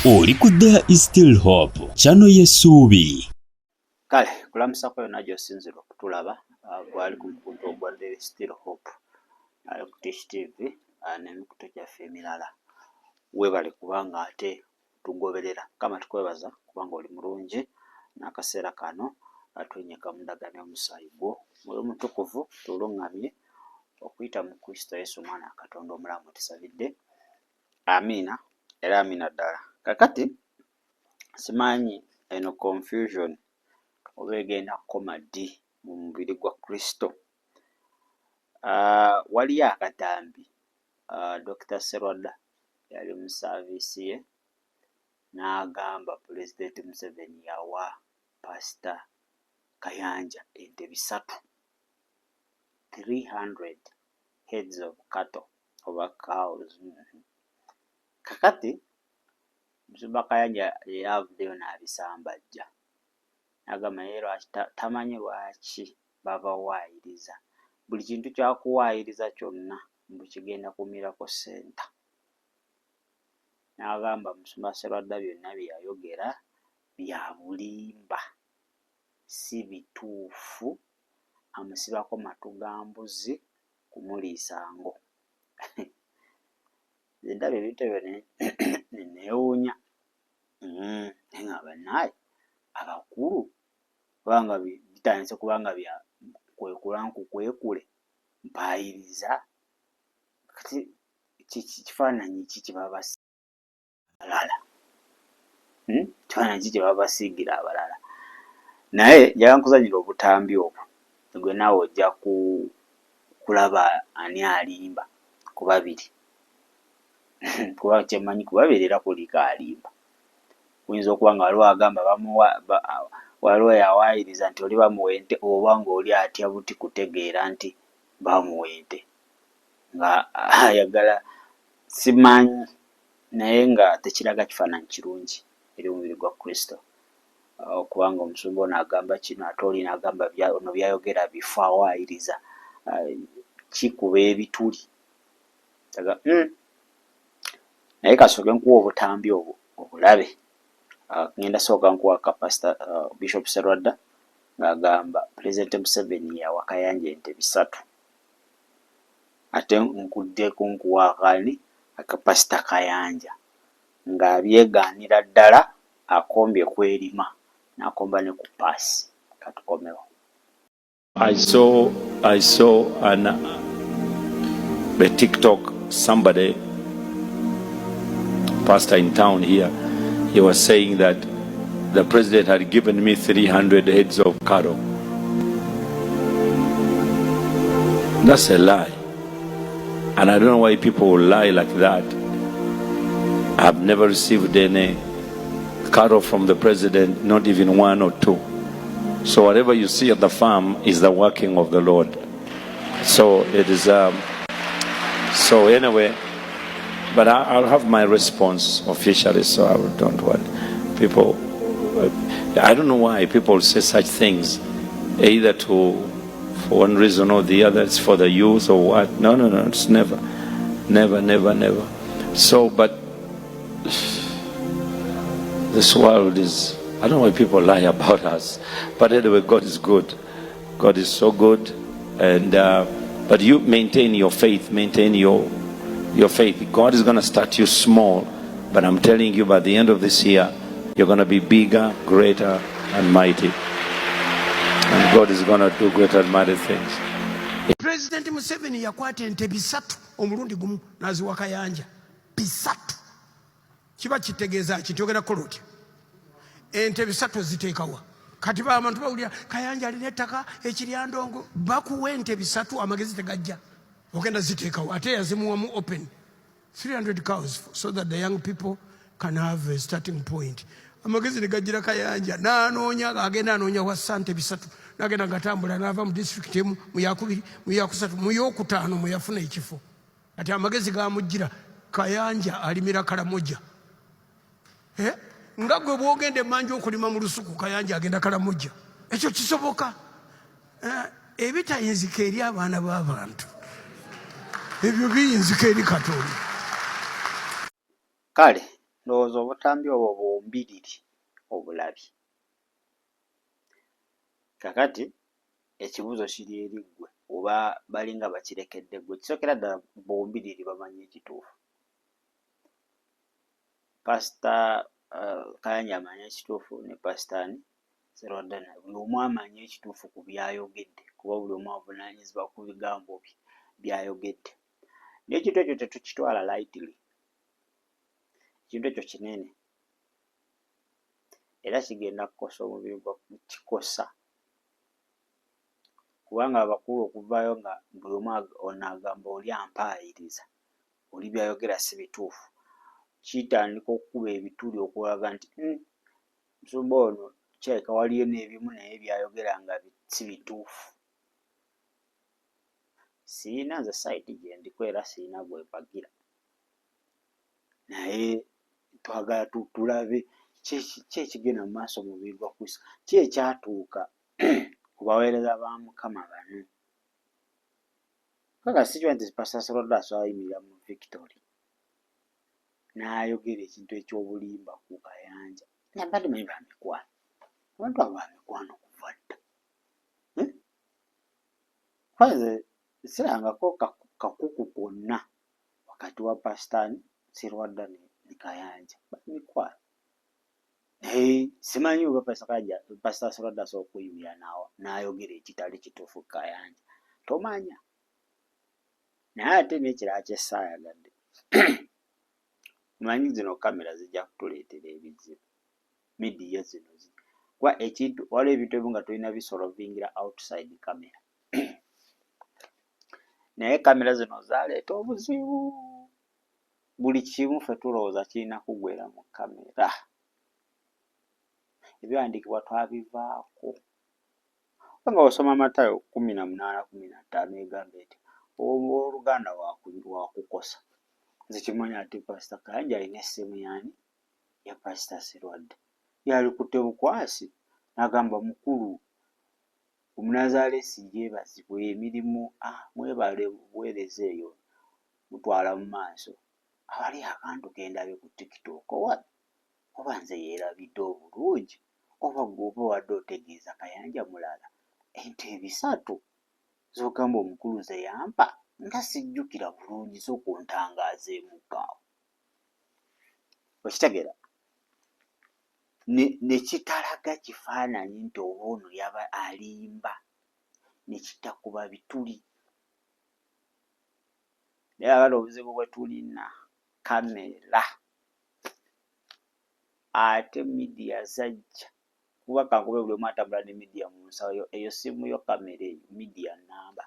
Oli ku There is Still Hope, channel y'essuubi. Kale kulamusako yonna gy'osinzira okutulaba ah, gwali ku mukutu ogwa There is Still Hope ali ku Tish TV ah, n'emikutu gyaffe emirala. Weebale kubanga ate tugoberera. Mukama tukwebaza kubanga oli mulungi n'akaseera kano ah, twenyeka mu ndagaano y'omusaayi gwo. Mwoyo Mutukuvu tuluŋŋamye okuyita mu Kristo Yesu omwana wa Katonda omulamu tusabidde. Amiina era amiina ddala. Kakati simanyi eno confusion oba egenda kukoma ddi mu mubiri gwa Kristo. Uh, waliyo akatambi uh, Dokita Serwadda yali mu saaviisi ye n'agamba Pulezidenti Museveni yawa Pasita Kayanja ente bisatu 300 heads of cattle oba cows. Kakati Musumba Kayanja era avuddeyo n'abisambajja n'agamba naye lwaki tamanyi lwaki babawaayiriza buli kintu kya kuwaayiriza kyonna mbu kigenda kumirako ssenta. N'agamba Musumba Sserwadda byonna bye yayogera bya bulimba si bituufu amusibako matu ga mbuzi kumuliisa ngo. Nze ndaba ebintu ebyo ne neewuunya hmm, naye nga bannaaye abakulu oba nga bitandise kuba nga bya kwekula nkukwekule mpaayiriza kati kifaananyi ki kye baba balala hmm? Kifaananyi ki kye baba basiigira abalala? Naye njagala nkuzanyira obutambi obwo gwe naawe ojja ku kulaba ani alimba ku babiri kuba kyemmanyi ku babiri era kuliko alimba. Kuyinza okuba nga waliwo agamba bamuwa waliwo yawaayiriza nti oli bamuwa ente oba ng'oli atya buti kutegeera nti bamuwa ente nga ayagala simanyi naye nga tekiraga kifaananyi kirungi eri omubiri gwa Kristo okubanga omusumba ono agamba kino ate oli n'agamba ono byayogera bifu awaayiriza kikuba ebituli hmm. Naye kasooke nkuwa obutambi obwo obulabe ngenda sooka nkuwa ka pastor Bishop Serwadda ng'agamba Pulezidenti Museveni yawa Kayanja ente bisatu ate nkuddeko nkuwa akaani aka Pasita Kayanja ng'abyegaanira ddala akombye kwerima n'akomba ne ku paasi katukomewo. I saw I saw an the TikTok somebody pastor in town here he was saying that the president had given me 300 heads of cattle. That's a lie. And I don't know why people will lie like that. I've never received any cattle from the president, not even one or two. So whatever you see at the farm is the working of the Lord. So it is. So anyway, but I, will have my response officially. So I don't want people. I don't know why people say such things, either to for one reason or the other. It's for the youth or what? No, no, no. It's never, never, never, never. So, but this world is. I don't know why people lie about us, but anyway, God is good. God is so good, and but you maintain your faith, maintain your your faith. God is going to start you small, but I'm telling you, by the end of this year, you're going to be bigger, greater, and mighty. And God is going to do great and mighty things. President Museveni yakwata ente bisatu omulundi gumu n'aziwa Kayanja bisatu. Kiba kitegeeza ki? Nti ogenda kukola otya? Ente bisatu oziteekawa? Kati ba abantu bawulira Kayanja alina ettaka ekiryandongo, bakuwa ente bisatu amagezi tegajja, ogenda ziteekawa? Ate yazimuwamu open 300 cows so that the young people can have a starting point. Amagezi ne gajjira Kayanja n'anoonya, agenda anoonya wa sante bisatu, n'agenda ngatambula n'ava mu disitulikiti emu mu yakubiri mu yakusatu mu yokutaano mwe yafuna ekifo. Kati amagezi gamujjira Kayanja alimira Kalamoja eh? Nga gwe bwogenda emanja okulima mu lusuku, Kayanja agenda Kalamoja. Ekyo kisoboka eh? Ebitayinzika eri abaana b'abantu ebyo biyinzika eri Katonda. Kale Ndowooza obutambi obwo bwombiriri obulabye. Kakati ekibuuzo kiri eri ggwe oba balinga bakirekedde ggwe. Kisookera ddala bombiriri bamanyi ekituufu. Pasita Kayanja amanyi ekituufu ne Pasita ani Serwadda buli omu amanyi ekituufu ku byayogedde kuba buli omu avunaanyizibwa ku bigambo bye byayogedde. Naye ekintu ekyo tetukitwala lightly. Ekintu ekyo kinene era kigenda kukosa omubiri gwa kikosa kubanga abakulu okuvaayo nga buli omu ono agamba oli ampaayiriza oli byayogera si bituufu kitandika okukuba ebituli okulaga nti musumba ono kirabika waliyo n'ebimu naye byayogera nga si bituufu. Sirina nze side gye ndiko era sirina gwe mpagira naye twagala tulabe ki ekigenda mu maaso mu mubiri gwa Kristo, ki ekyatuuka ku baweereza ba Mukama bano. Kubanga sikimanyi nti Pastor Serwadda asobola yimirira mu Victory n'ayogera ekintu eky'obulimba ku Kayanja. Nabadde manyi ba mikwano, abantu abo ba mikwano kuva dda. Eh? Kuba nze sirangako kakuku konna wakati wa Pastor Serwadda ne Kayanja, ba mikwano. Naye simanyi oba Pastor Kayanja, Pastor Serwadda asobola okuyimirira n'ayogera ekitali kituufu ku Kayanja, tomanya. Naye ate n'ekirala kye ssaayagadde, omanyi zino kamera zijja kutuleetera ebizibu, media zino kuba ekintu waliwo ebintu ebimu nga tulina bisolovingira outside camera. Naye kamera zino zaaleeta obuzibu. Buli kimu ffe tulowooza kirina kuggweera mu kamera. Ebyawandiikibwa twabivaako. Kubanga bw'osoma Matayo 18:15 egamba eti owooluganda wakukosa. Nze kimanyi ate Pasita Kayanja alina essimu y'ani? Ya Pasita Serwadda. Yalikutte bukwasi n'agamba mukulu Omunazaalesi yeebazibwe emirimu mwebale buweereza eyo mutwala mu maaso. Awali akantu ke ndabye ku TikTok owa oba nze yeerabidde obulungi oba ggwe oba obadde otegeeza Kayanja mulala ente ebisatu z'ogamba omukulu ze yampa nga sijjukira bulungi sooka ontangaazeemukko awo. Okitegeera? Ne kitalaga kifaananyi nti oba ono yaba alimba ne kitakuba bituli. Naye kaakati obuzibu bwe tulina kamera ate media zajja kuba kankube buli omu atambula ne media mu nsawo yo eyo ssimu yo kamera eyo media nnamba.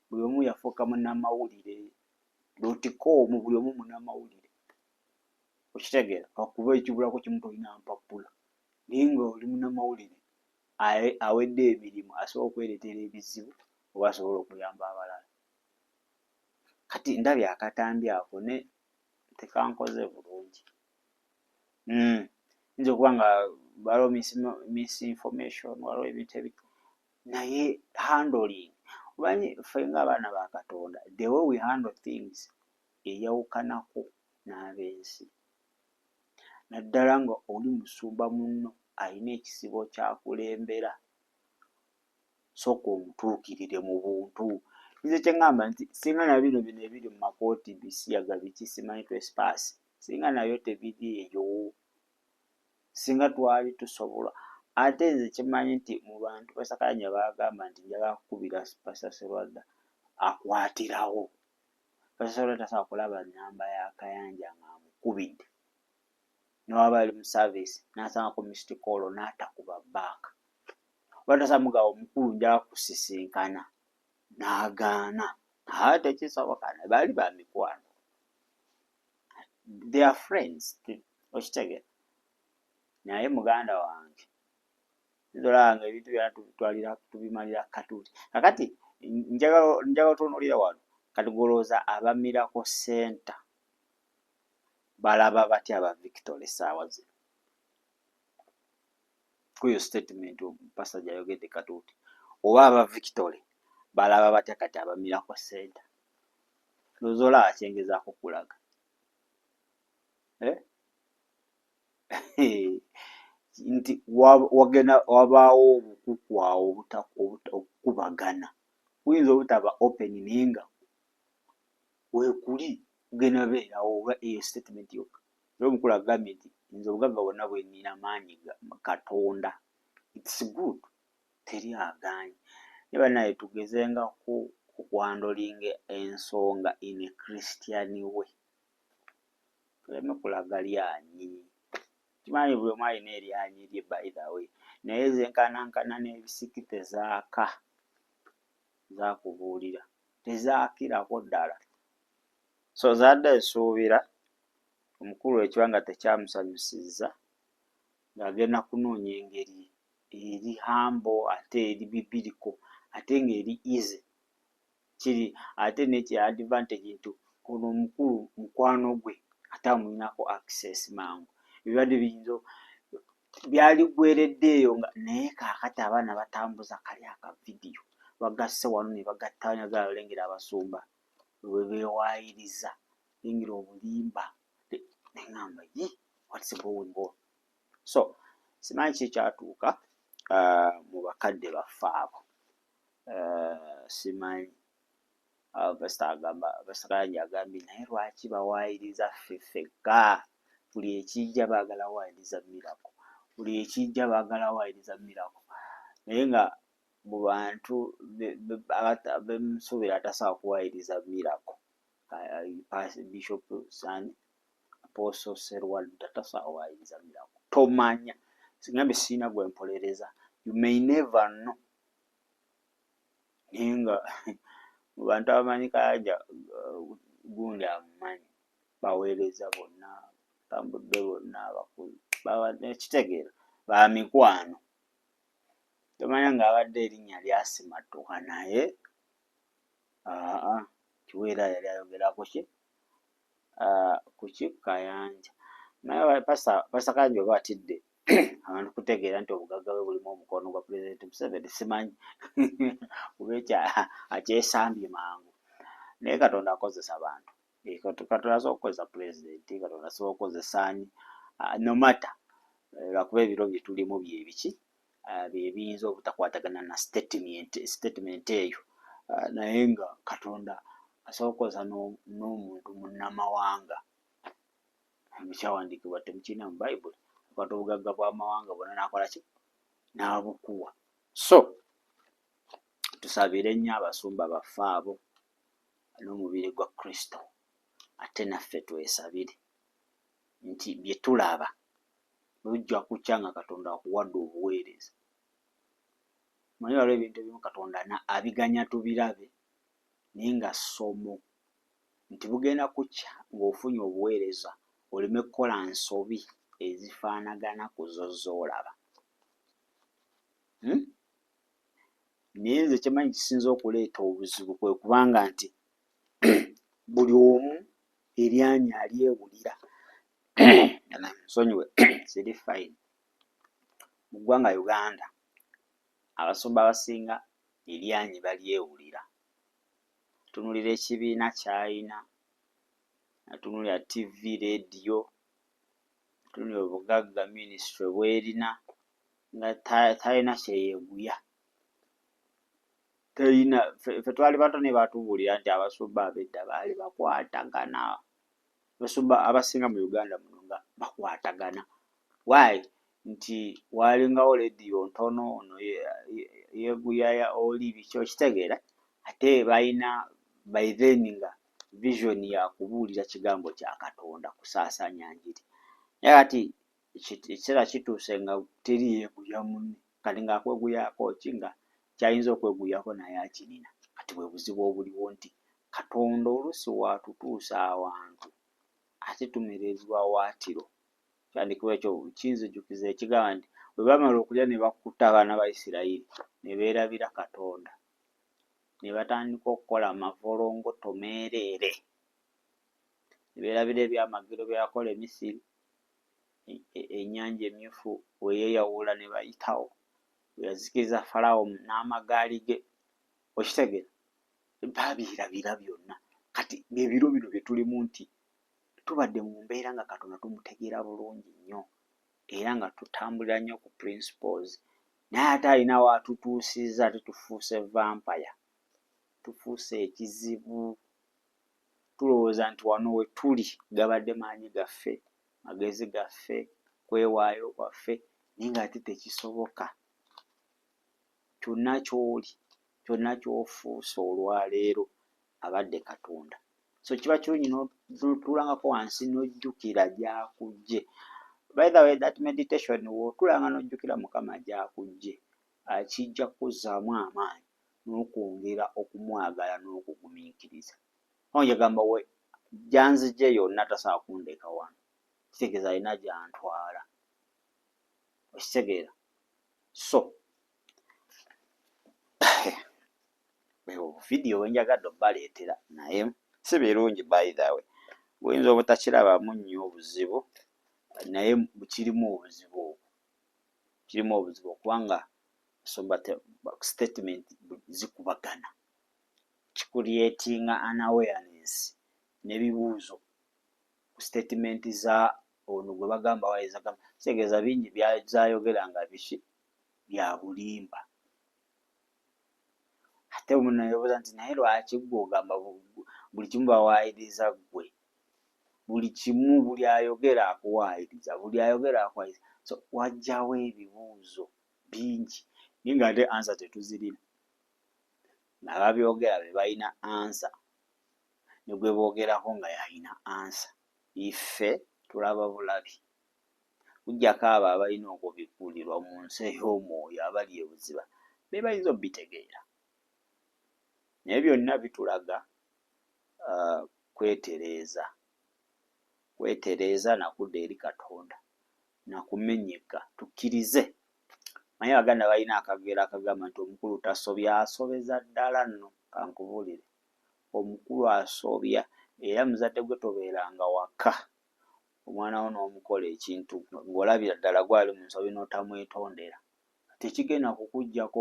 Buli omu yafuuka munnamawulire dot com buli omu munnamawulire. Okitegeera? Kakuba ekibulako kimu tolina mpapula naye nga oli munnamawulire awedde emirimu asobola okwereetera ebizibu oba asobola okuyamba abalala. Kati ndabye akatambi ako ne tekankoze bulungi. Yinza okuba nga waliwo misinformation, waliwo ebintu ebi naye handling omanyi ffe ng'abaana ba Katonda the way we handle things eyawukanako n'ab'ensi. Naddala nga oli musumba munno alina ekisibo ky'akulembera, sooka omutuukirire mu buntu. Nze kye ŋŋamba nti singa na bino bino ebiri mu makooti bisiyaga biki simanyi trespass singa nabyo tebiriiyo singa twali tusobola ate nze kimanyi nti mu bantu Pastor Kayanja baagamba nti njagala kukubira Pastor Serwadda akwatirawo. Pastor Serwadda tasobola kulaba nnamba ya Kayanja ng'amukubidde ne bw'aba ali mu service n'asangako missed call n'atakuba back. Oba tasobola mugamba omukulu njagala kusisinkana n'agaana. Haa tekisoboka baali ba mikwano. They are friends okitegeera. Naye muganda wange nze olaba nga ebintu byonna tubitwalira tubimalira katuuti. Kakati njagala otunuulire wano kati ggwe olowooza abamirako ssenta balaba batya aba Victory essaawa zino? Kweyo statement pastor gy'ayogedde katuuti. Oba aba Victory balaba batya kati abamirako ssenta? Ndowooza olaba kye ngezaako okulaga. Eh? Nti wagenda wabaawo obukuku awo okukubagana kuyinza obutaba open, naye nga weekuli kugenda beerawo oba eyo statement yokka. Era omukulu agambye nti nze obugagga bwonna bwe nnina maanyi Katonda. It's good, teri agaanye, naye bannaye tugezengako okuhandlinga ensonga in a Christian way, tuleme kulaga lyanyi. Kimanyi buli omu alina eryanyi lye, by the way, naye zenkanankana n'ebisiki tezaaka, zaakubuulira tezaakirako ddala. So zaadde nsuubira omukulu ekiba nga tekyamusanyusizza ng'agenda kunoonya engeri eri humble ate eri biblical ate ng'eri easy kiri, ate nekya advantage nti ono omukulu mukwano gwe ate amulinako access mangu. Ebibadde biyinza byaliggweredde eyo nga, naye kaakati abaana batambuza kali akavidiyo bagasse wano ne bagatta wano, olengera abasumba bwe beewaayiriza, lengera obulimba, ne ŋŋamba, "Yi, what's going on?" So simanyi ki ekyatuuka mu bakadde baffe abo, simanyi. Pasita agamba, Pasita Kayanja agambye, naye lwaki bawaayiriza ffe ffekka? Buli ekijja baagala waayiriza Miracle, buli ekijja baagala waayiriza Miracle, naye nga mu bantu bemusuubira atasobola kuwaayiriza Miracle, Bishop Sani, Apostle Serwadda tasobola kuwaayiriza Miracle. Tomanya, ngambye sirina gwe mpolereza, you may never know, naye nga mu bantu abamanyi Kayanja gundi amumanyi, baweereza bonna tambudde bonna kitegeera bamikwano, tomanya ng'abadde erinnya lyasimattuka, naye aa kiweera yali ayogera kuki kuki Kayanja. Naye Pasita Kayanja oba atidde abantu kutegeera nti obugagga bwe bulimu omukono gwa Pulezidenti Museveni, simanyi kuba ekyo akyesambye mangu, naye Katonda akozesa bantu. Katonda asobola okukozesa pulezidenti, Katonda asobola okukozesa ani, no matter, lwakuba ebiro bye tulimu bye biki bye biyinza obutakwatagana na statement eyo, naye nga Katonda asobola okukozesa n'omuntu munnamawanga. Mu kyawandiikibwa temukirina mu Bayibuli, akwata obugagga bw'amawanga bwonna n'akola ki? N'abukuwa. So tusabire nnyo abasumba baffe abo n'omubiri gwa Kristo, ate naffe twesabire nti bye tulaba lujja kukya nga Katonda akuwadde obuweereza. Manyi waliwo ebintu ebimu Katonda abiganya tubirabe, naye nga ssomo nti bugenda kukya ng'ofunye obuweereza oleme kukola nsobi ezifaanagana ku zo z'olaba. Naye nze kyemanyi kisinza okuleeta obuzibu kwe kubanga nti buli omu eryanyi alyewulira. Nsonyiwe, siri fine. Mu ggwanga Uganda abasumba abasinga eryanyi balyewulira. Tunuulira ekibiina ky'ayina, atunuulira TV, leediyo, tunuulira obugagga minisitule bw'erina nga talina kye yeeguya. Talina, ffe twali bato naye baatubuulira nti abasumba ab'edda baali bakwatagana. Abasumba abasinga mu Uganda muno nga bakwatagana. Why? Nti waalingawo leediyo ntono, ono yeeguya oli biki, okitegeera? Ate balina by then nga vision ya kubuulira kigambo kya Katonda, kusaasaanya njiri. Naye kati ekiseera kituuse nga teri yeeguya munne. Kati ng'akweguyako ki nga ky'ayinza okweguyako naye akirina? Kati bwe buzibu obuliwo nti Katonda oluusi w'atutuusa awantu ate tumera ebiwaawaatiro. Kyandikuba ekyo kinzijukiza ekigamba nti bwe baamala okulya ne bakkuta abaana ba Isirayiri ne beerabira Katonda ne batandika okukola amavolongoto meereere, ne beerabira ebyamagero bye yakola e Misiri, Ennyanja Emmyufu we yeeyawula ne bayitawo, bwe yazikiriza Falaawo n'amagaali ge, okitegeera? Baabyerabira byonna. Kati bye biro bino bye tulimu nti tubadde mu mbeera nga Katonda tumutegeera bulungi nnyo. era nga tutambulira nnyo ku principles, naye ate alina w'atutuusizza, ate tufuuse vampire, tufuuse ekizibu. Tulowooza nti wano we tuli gabadde maanyi gaffe, magezi gaffe, kwewaayo kwaffe, naye ng'ate tekisoboka. Kyonna ky'oli, kyonna ky'ofuuse olwaleero abadde Katonda. So kiba kirungi n'otuulangako wansi n'ojjukira gy'akuggye. By the way, that meditation w'otuulanga n'ojjukira Mukama gy'akuggye, kijja kukuzzaamu amaanyi n'okwongera okumwagala n'okugumiikiriza. Gamba we gy'anzigye yonna tasobola kundeka wano, kitegeeza alina gy'antwala. Okitegeera? So vidiyo wenjagadde obbaleetera naye si birungi, by the way, buyinza obutakirabamu nnyo obuzibu, naye kirimu obuzibu obwo, kirimu obuzibu kubanga nsumba statement zikubagana, kicreatinga an awareness n'ebibuuzo ku statement za ono gwe bagamba wayeza gamba, kitegeeza bingi by'ayogera nga biki bya bulimba. Ate omuntu neyeebuuza nti naye lwaki ggwe ogamba buli kimu bawaayiriza ggwe, buli kimu buli ayogera akuwaayiriza, buli ayogera akuwaayiriza. So wajjawo ebibuuzo bingi naye ng'ate answer tetuzirina. Ababyogera be balina answer, ne gwe boogerako nga y'alina answer. Ffe tulaba bulabi, okuggyako abo abalina okubikkulirwa mu nsi ey'omwoyo abali ebuziba be bayinza obbitegeera. Naye byonna bitulaga kwetereeza, kwetereeza na kudda eri Katonda na kumenyeka tukkirize. Omanyi Abaganda balina akagero akagamba nti omukulu tasobya, asobeza ddala nno. Ka nkubuulire, omukulu asobya era muzadde gwe tobeeranga waka omwana wo n'omukola ekintu ng'olabira ddala gw'ali mu nsobi n'otamwetondera. Tekigenda kukuggyako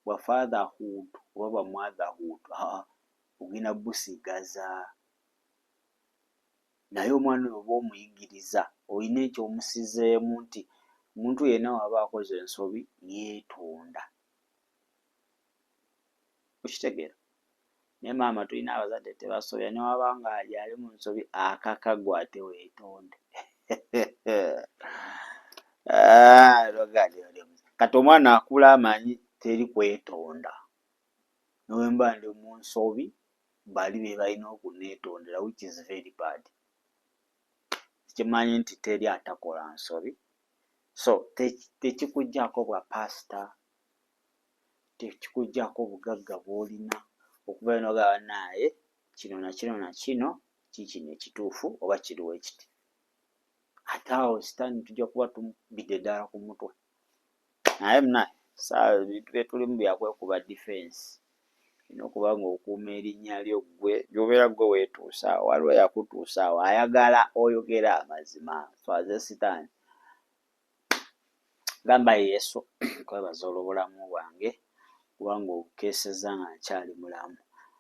bwa fatherhood oba bwa motherhood, aa ogenda busigaza. Naye omwana oyo oba omuyigiriza, olina ekyomusizeemu nti omuntu yenna w'aba akoze ensobi yeetonda. Okitegeera? Naye maama tulina abazadde tebasobya, ne waba nga y'ali mu nsobi akaka ggwe ate weetonde. Kati omwana akula amanyi teri kwetonda, ne bwe mba ndi mu nsobi bali be balina okunneetondera, which is very bad. Kimanyi nti teri atakola nsobi, so tekikuggyaako bwa paasita, tekikuggyaako bugagga bw'olina okuvayo n'ogamba bannaaye kino na kino na kino kiikino ekituufu oba kiri bwe kiti. Ate awo sitaani tujja kuba tumukubidde ddala ku mutwe. Naye munnaye ssaawa ebintu bye tulimu bya kwekuba defense. Olina okuba ng'okuuma erinnya lyo ggwe, gy'obeera ggwe weetuusa awo, waliwo eyakutuusa awo ayagala oyogere amazima, swaze sitaani. Gamba Yesu nkwebaza olw'obulamu bwange kubanga obukeesezza nga nkyali mulamu.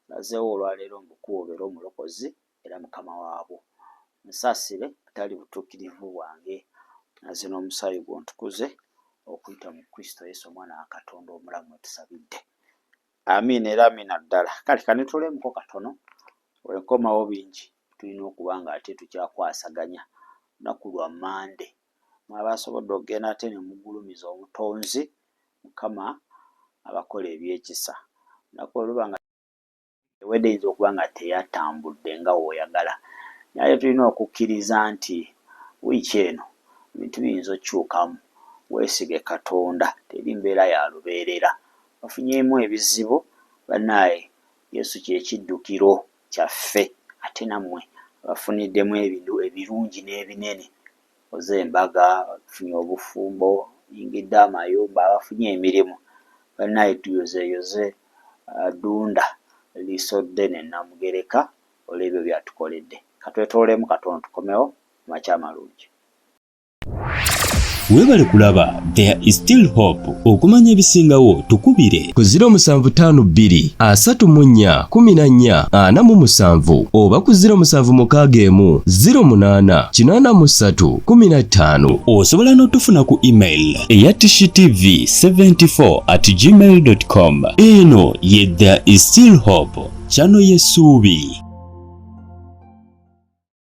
Nsazeewo olwaleero mbukuwe obeere omulokozi era mukama waabwo. Nsaasire obutali butuukirivu bwange, naaze n'omusaayi gwo ontukuze okuyita mu Kristo Yesu omwana wa Katonda omulamu we tusabidde. Amiina era amiina ddala. Kale kanitulemuko katono, wenkomawo bingi tulina okuba nga ate tukyakwasaganya. Lunaku lwa Mmande, mwaba asobodde okugenda ate ne mugulumiza Omutonzi Mukama abakola ebyekisa. Olunaku bwe luba nga ewedde eyinza okuba nga teyatambudde nga w'oyagala, naye tulina okukkiriza nti wiiki eno ebintu biyinza okukyukamu. Weesige Katonda, teri mbeera ya lubeerera. Ofunyeemu ebizibu, bannaaye Yesu kye kiddukiro kyaffe, ate nammwe abafuniddemu ebirungi n'ebinene, okoze embaga, ofunye obufumbo, oyingidde amayumba, abafunye emirimu, bannaaye tuyozeeyoze Ddunda Liisoddene Nnamugereka olw'ebyo by'atukoledde. Ka twetooloolemu katono tukomewo, amakya amalungi. Weebale kulaba There is still hope. Okumanya ebisingawo tukubire ku 0752 34 14 47 oba ku 0761 08 83 15. Osobola n'otufuna ku email eya tishitv 74 at gmail com. Eno ye There is still hope, channel y'essuubi.